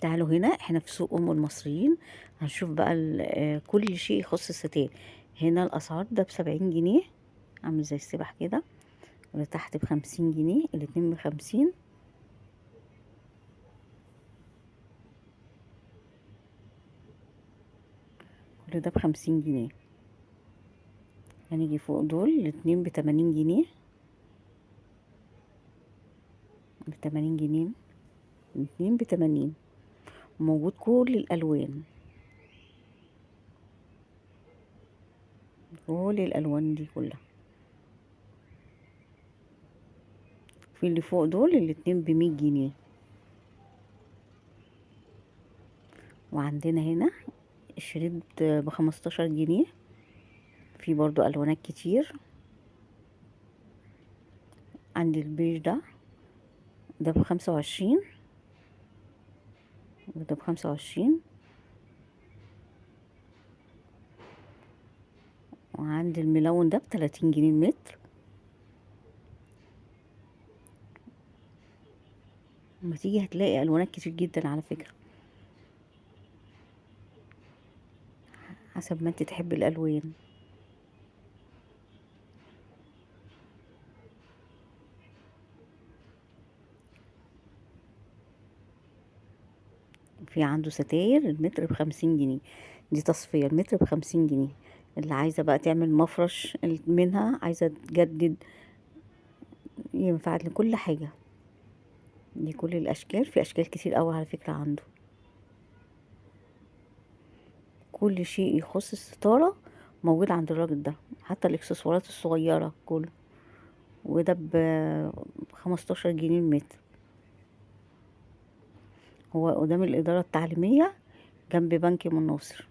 تعالوا هنا، احنا في سوق ام المصريين. هنشوف بقى كل شيء يخص الستان. هنا الاسعار ده ب70 جنيه، عامل زي السبح كده، وده تحت ب50 جنيه، الاتنين ب50. كل ده ب50 جنيه. هنيجي فوق دول الاتنين ب80 جنيه، ب80 جنيه، الاتنين ب80. موجود كل الألوان، كل الألوان دي كلها. في اللي فوق دول الاتنين ب100 جنيه. وعندنا هنا الشريط ب15 جنيه، في برضو ألوانات كتير. عندي البيج ده، ده ب25، وده ب25. وعندي الملون ده ب30 جنيه المتر. لما تيجي هتلاقي ألوانات كتير جدا على فكرة، حسب ما انت تحبي الألوان. في عنده ستاير المتر ب50 جنيه، دي تصفية المتر ب50 جنيه. اللي عايزة بقى تعمل مفرش منها، عايزة تجدد، ينفع لكل حاجة. دي كل الأشكال، في أشكال كتير قوي على فكرة عنده. كل شيء يخص الستارة موجود عند الراجل ده، حتى الاكسسوارات الصغيرة كله. وده ب15 جنيه المتر. هو قدام الإدارة التعليمية جنب بنك من ناصر،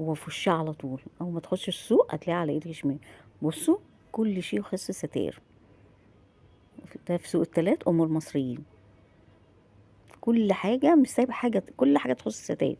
هو في وشها على طول. أول ما تخش السوق هتلاقيه على ايدك الشمال. بصوا كل شيء يخص الستاير ده في سوق التلات ام المصريين. كل حاجة، مش سايبة حاجة، كل حاجة تخص الستاير.